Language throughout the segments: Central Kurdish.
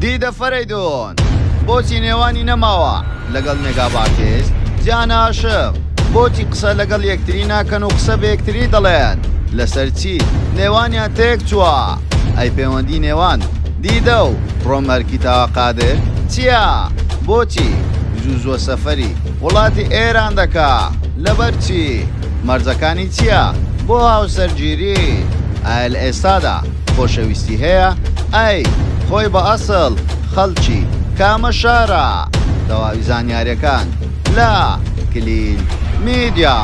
دیدە فەرەیدون بۆچی نێوانی نەماوە لەگەڵ مێگاپ ئارتیست جیان هاشم؟ بۆچی قسە لەگەڵ یەکتری ناکەن و قسە بە یەکتری دەڵێن؟ لەسەر چی نێوانیان تێک چووە؟ ئەی پەیوەندی نێوان دیدە و ڕۆمەرکی تاوە قادر چییە؟ بۆچی زوو زووە سەفەری وڵاتی ئێران دەکا؟ لەبەر چی؟ مەرجەکانی چییە بۆ هاوسەرگیری؟ ئایا لە ئێستادا خۆشەویستی هەیە؟ ئەی خۆی بە ئەسڵ خەڵکی کامە شارە؟ تەواوی زانیاریەکان لە کلیل میدیا.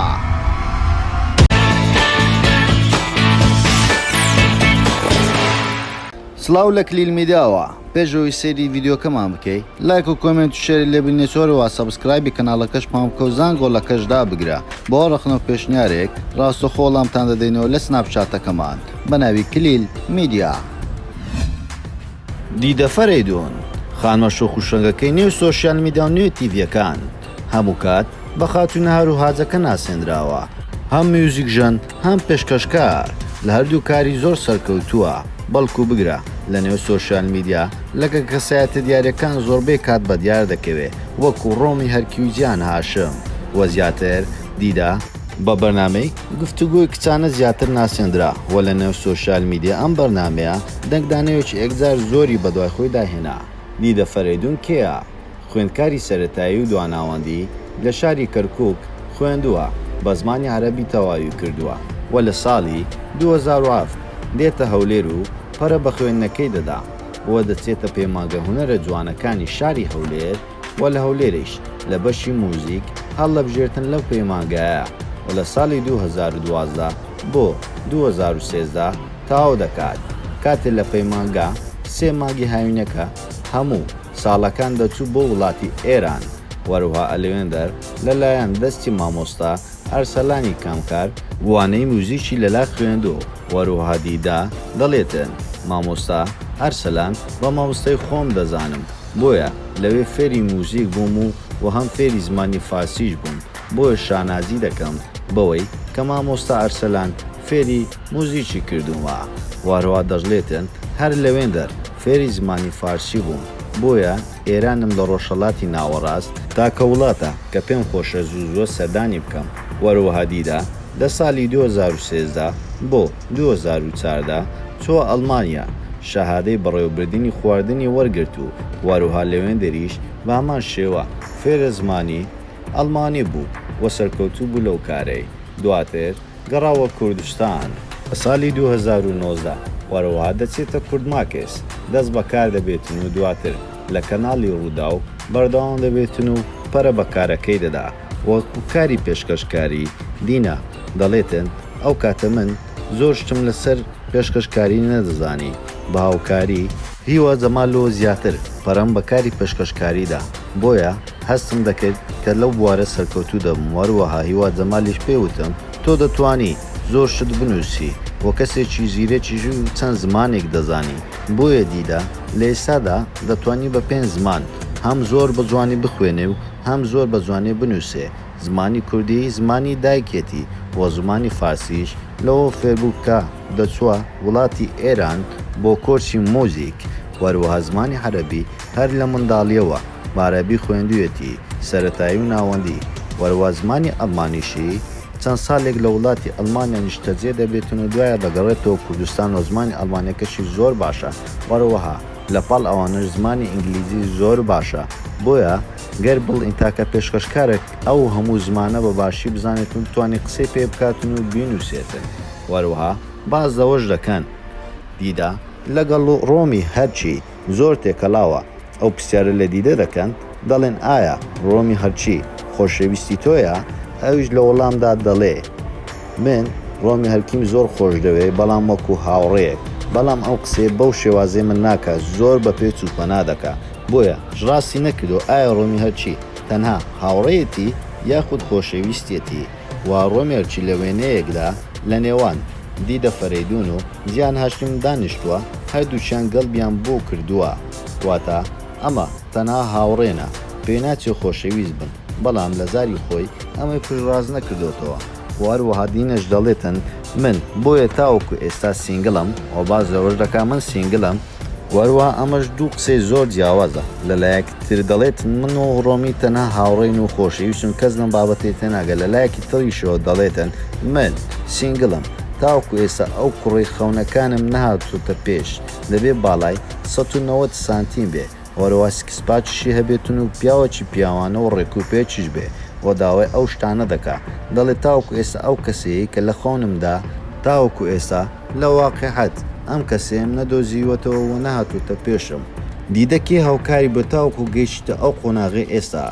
سڵاو لە کلیل میدیاوە پێش ئەوەی سەیری ڤیدیۆکەمان بکەی لایک و comment و share ی لێ بینێ چۆرەوە subscribe ی کەناڵەکەشمان بکە و زانگۆڵەکەش دابگرە بۆ ڕەخنە و پێشنیارێک ڕاستەوخۆ وەڵامتان دەدەینەوە لە سناپچاتەکەمان بە ناوی کلیل میدیا. دیدە فەرەیدون، خانمە شۆخ و شەنگەکەی نێو سۆشیال میدیا و نوێ تیڤییەکان، هەموو کات بە خاتوونە هاروهاجەکە ناسێنراوە، هەم میوزیکژەن هەم پێشکەشکار، لە هەردوو کاری زۆر سەرکەوتووە، بەڵکو بگرە لە نێو سۆشیال میدیا لەگەڵ کەسایەتە دیارەکان زۆربەی کات بەدیار دەکەوێ وەکو ڕۆمی هەرکی و جیان هاشم و زیاتر دیدە بە بەرنامەی گفتوگۆی کچانە زیاتر ناسێندرا و لە نێو سۆشیال میدیا ئەم بەرنامەیە دەنگدانەوێکی ئێکجار زۆری بەدوای خۆیدا هێنا. دیدە فەرەیدون کێیە؟ خوێندکاری سەرەتایی و دواناوەندی لە شاری کەرکوک خوێندووە، بە زمانی عەرەبی تەواوی کردووە و لە ساڵی 2007 دێتە هەولێر و پەرە بە خوێندنەکەی دەدا و دەچێتە پەیمانگە هونەرە جوانەکانی شاری هەولێر و لە هەولێریش لە بەشی موزیک هەڵدەبژێرتن لەو پەیمانگایە و لە ساڵی 2012 بۆ 2013 تەواو دەکات کاتێ لە پەیمانگا سێ مانگی هاوینەکە هەموو ساڵەکان دەچوو بۆ وڵاتی ئێران وەروها ئەلوێندەر لە لایەن دەستی مامۆستا ئەرسەلانی کامکار وانەی موزیکی لەلا خوێندو وەروها دیدا دەڵێتن مامۆستا ئەرسەلان بە مامۆستای خۆم دەزانم بۆیە لەوێ فێری موزیک بووم و وە هەم فێری زمانی فارسیش بووم بۆیە شانازی دەکەم بەوەی کە مامۆستا ئەرسەلان فێری موزیکی کردوومە وەهەروەها دەشڵێتن هەر لەوێندەر فێری زمانی فارسی بووم بۆیە ئێرانم لە ڕۆژهەڵاتی ناوەڕاست تاکە وڵاتە کە پێم خۆشە زوو زووە سەردانی بکەم وەروەها دیدا لە سالی 2013 بۆ 2014 چووە ئەڵمانیا شەهادەی بەڕێوەبردنی خواردنی وەرگرت و وەروها لەوێندەریش بە هەمان شێوە فێرە زمانی ئەڵمانی بوو و سەرکەوتوو بوو لەو کارەی دواتر گەڕاوە کوردستان. لە سالی 2019 وەرەوە دەچێتە کوردماکس دەست بە کار دەبێتن و دواتر لە کەناڵی ڕووداو بەردەوام دەبێتن و پەرە بە کارەکەی دەدا وەکو کاری پێشکەشکاری، دینا دەڵێتن ئەو کاتە من زۆر شتم لەسەر پێشکەشکاری نەدەزانی بە هاوکاری هیوا جەمال و زیاتر پەرەم بە کاری پێشکەشکاری دا بۆیە هەستم دەکرد کە لەو بوارە سەرکەوتوو دەبم و هەروەها هیوا جەمالیش پێی وتم تۆ دەتوانی زۆر شت بنووسی و کەسێکی زیرەکیش و چەند زمانێک دەزانی بۆیە دیدە لە ئێستادا دەتوانی بە پێنج زمان هەم زۆر بە جوانی بخوێنێ و هەم زۆر بە جوانی بنووسێ زمانی کوردی زمانی دایکیەتی و زمانی فارسیش لەوە فێربوو کە دەچووە وڵاتی ئێران بۆ کۆرسی موزیک و هەروەها زمانی عەرەبی هەر لە منداڵیەوە بە عەرەبی خوێندوویەتی سەرەتایی و ناوەندی و هەروەها زمانی ئەڵمانیشی چەند ساڵێک لە وڵاتی ئەڵمانیا نیشتەجێ دەبێتن و دوایە دەگەڕێتەوە کوردستان و زمانی ئەڵمانیەکەشی زۆر باشە و هەروەها لە پاڵ ئەوانەش زمانی ئینگلیزی زۆر باشە بۆیە گەر بڵێین تاکە پێشکەشکارێک ئەو هەموو زمانە بە باشی بزانێت و بتوانێت قسەی پێ بکاتن و بینوسێتن و هەروەها باس لەوەش دەکەن دیدە لەگەڵ ڕۆمی هەرچی زۆر تێکەڵاوە ئەو پرسیارە لە دیدە دەکەن دەڵێن ئایا ڕۆمی هەرچی خۆشەویستی تۆیە؟ ئەویش لە وەڵامدا دەڵێ من ڕۆمی هەرکیم زۆر خۆش دەوێ بەڵام وەکو هاوڕێیەک بەڵام ئەو قسەیە بەو شێوازەی من ناکا زۆر بە پێچ و پەنا دەکا بۆیە ڕاستی نەکردوە ئایا ڕۆمی هەرچی تەنها هاوڕێیەتی یاخود خۆشەویستیەتی وا ڕۆمی هەرچی لە وێنەیەکدا لە نێوان دیدە فەرەیدون و جیان هاشم دانیشتوە هەردووکیان گەڵبیان بۆ کردوە واتە ئەمە تەنها هاوڕێنە پێناچێ خۆشەویست بن بەڵام لە زاری خۆی ئەمەی پشتڕاست نەکردۆتەوە و هەروەها دینەش دەڵێتن من بۆیە تاوەکو ئێستا single م و باس لەوەش دەکا من single م. وەروەها ئەمەش دوو قسەی زۆر جیاوازە، لەلایەک تر دەڵێت من و ڕۆمی تەنها هاوڕێین و خۆشەویستن کەس لەم بابەتەی تێناگات، لەلایەکی تریشەوە دەڵێتن من single م تاوەکو ئێستا ئەو کوڕەی خەونەکانم نەهاتۆتە پێش، دەبێ باڵای 190 سانتیم بێ وەروەها six pack یشی هەبێتن و پیاوەکی پیاوانە و ڕێکوپێکیش بێ و داوای ئەو شتانە دەکا دەڵێ تاوەکو ئێستا ئەو کەسەیەی کە لە خەونمدا تاوەکو ئێستا لە واقیعەت ئەم کەسەیەم نەدۆزیوەتەوە و نەهاتۆتە پێشم. دیدە کێ هاوکاری بووە تاوەکو گەیشتیتە ئەو قۆناغەی ئێستا؟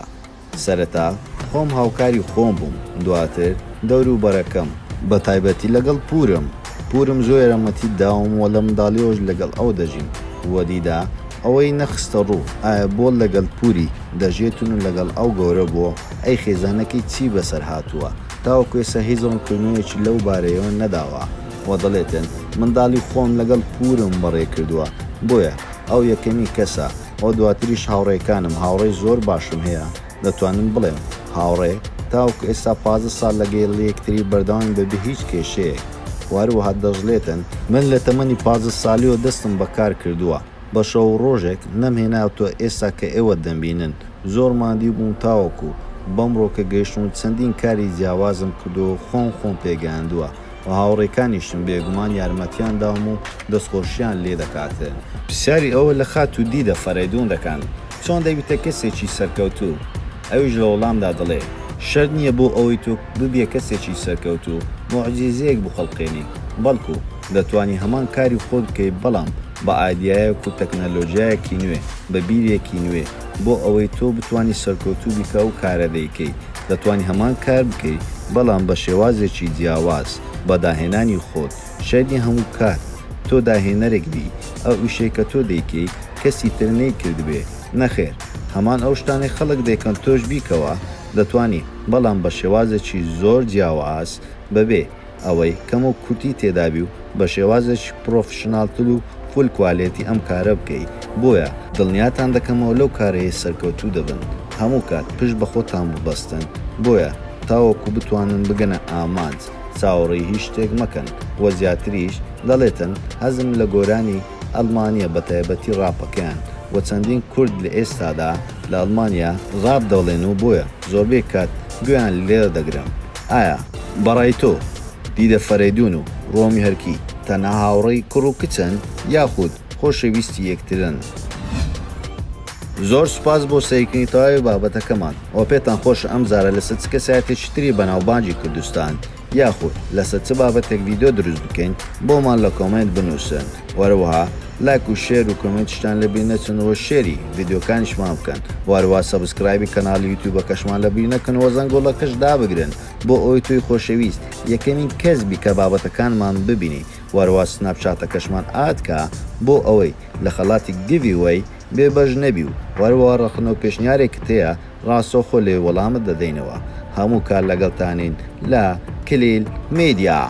سەرەتا خۆم هاوکاری خۆم بووم دواتر دەورو بەرەکەم بەتایبەتی لەگەڵ پورم پورم زۆر یارمەتی داوم و لە منداڵیەوەش لەگەڵ ئەو دەژیم و دیدە ئەوەی نەخستە ڕوو ئایا بۆ لەگەڵ پوری دەژێتن و لەگەڵ ئەو گەورە بووە ئەی خێزانەکەی چی بەسەر هاتووە تاوەکو ئێستا هیچ ڕوونکردنەوەیەکی لەو بارەیەوە نەداوە و دەڵێتن منداڵی خۆم لەگەڵ پورم بەڕێ کردووە بۆیە ئەو یەکەمین کەسە و دواتریش هاوڕێکانم، هاوڕێی زۆر باشم هەیە، دەتوانم بڵێم هاوڕێ تاوەکو ئێستا 15 ساڵ لەگەڵ یەکتری بەردەوامین بەبێ هیچ کێشەیەک و هەروەها دەشڵێتن، من لە تەمەنی 15 ساڵیەوە دەستم بە کار کردووە، بە شەو و ڕۆژێک نەمهێناوتەوە ئێستا کە ئێوە دەمبینن زۆر ماندوو بووم تاوەکو بەمڕۆ کە گەیشتم و چەندین کاری جیاوازم کردووە و خۆم خۆم پێگەیاندووە. و هاوڕێکانیشم بێگومان یارمەتیان داوم و دەستخۆشیان لێ دەکاتن. پرسیاری ئەوە لە خاتوو دیدە فەرەیدوون دەکەن، چۆن دەبیتە کەسێکی سەرکەوتوو؟ ئەویش لە وەڵامدا دەڵێ، شەرت نییە بۆ ئەوەی تۆ ببیە کەسێکی سەرکەوتوو موعجیزەیەک بخوڵقێنی، بەڵکو دەتوانی هەمان کاری خۆت بکەی بەڵام بە ئایدیایەک و تەکنەلۆژیایەکی نوێ، بە بیرێکی نوێ، بۆ ئەوەی تۆ بتوانی سەرکەوتوو بی کە ئەو کارە دەیکەی. دەتوانی هەمان کار بکەی بەڵام بە شێوازێکی جیاواز بە داهێنانی خۆت شەرت نیە هەموو کات تۆ داهێنەرێک بی ئەو ئیشەی کە تۆ دەیکەی کەسی تر نەیکردبێ نەخێر هەمان ئەو شتانەی خەڵک دەیکەن تۆش بیکەوە دەتوانی بەڵام بە شێوازێکی زۆر جیاواز بەبێ ئەوەی کەم و کورتی تێدابی و بە شێوازێکی professional تر و full quality ئەم کارە بکەی بۆیە دڵنیاتان دەکەمەوە لەو کارەی سەرکەوتوو دەبن هەموو کات پشت بە خۆتان ببەستن بۆیە تاوەکو بتوانن بگەنە ئامانج چاوەڕێی هیچ شتێک مەکەن وە زیاتریش دەڵێتن حەزم لە گۆرانی ئەڵمانیە بەتایبەتی ڕاپەکەیان وە چەندین کورد لە ئێستادا لە ئەڵمانیا ڕاپ دەڵێن و بۆیە زۆربەی کات گوێیان لێدەگرم ئایا بەڕای تۆ دیدە فەرەیدوون و ڕۆمی هەرکی تەنها هاوڕێی کوڕ و کچن یاخود خۆشەویستی یەکترن؟ زۆر سوپاس بۆ سەیرکردنی تەواوی بابەتەکەمان وە پێتان خۆشە ئەم جارە لەسەر چ کەسایەتێکی تری بەناوبانگی کوردستان یاخود لەسەر چ بابەتێک ڤیدیۆ دروست بکەین بۆمان لە comment بنوسن وەروەها لایک و share و comment یشتان لەبیر نەچن و share ی ڤیدیۆکانیشمان بکەن وەروەها subscribe ی کەناڵی یوتیوبەکەشمان لەبیر نەکەن و زەنگۆڵەکەش دابگرن بۆ ئەوەی تۆی خۆشەویست یەکەمین کەس بی کە بابەتەکانمان ببینی وەروەها سناپچاتەکەشمان add کە بۆ ئەوەی لە خەڵاتی giveaway بێ بەش نەبی و وەروەها ڕەخنە و پێشنیارێکت هەیە ڕاستەوخۆ لەوێ وەڵامت دەدەینەوە هەموو کات لەگەڵتانین لە کلیل میدیا.